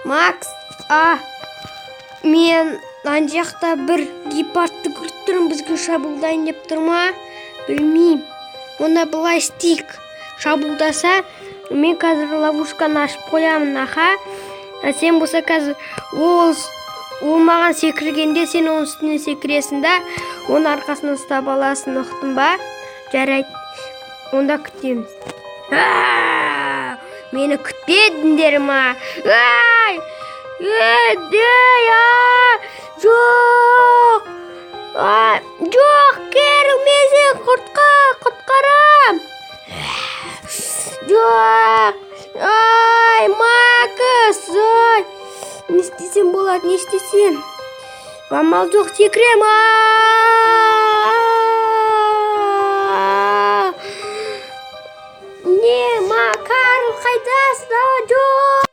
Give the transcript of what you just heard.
Макс, мен ана жақта бір гепардты көріп тұрмын, бізге шабуылдайын деп тұр ма, білмеймін. Онда былай істейік: шабуылдаса, мен қазір ловушканы ашып қоямын. Аха, а сен болса қазір ол маған секіргенде, сен оның үстіне секіресің да, оның арқасынан ұстап аласың. Ұқтың ба? Жарайды, онда күтеміз. Аа, мені күтпедіңдер ма? Ай, ей, ей, а, жоқ, а, жоқ, Кэрол, мен сені құтқарам. Жоқ, ай, Макс, ай, не істесем болады, не істесем? Амал жоқ, секірем. А! Не, ма, Карл, қайдасың? А, жоқ.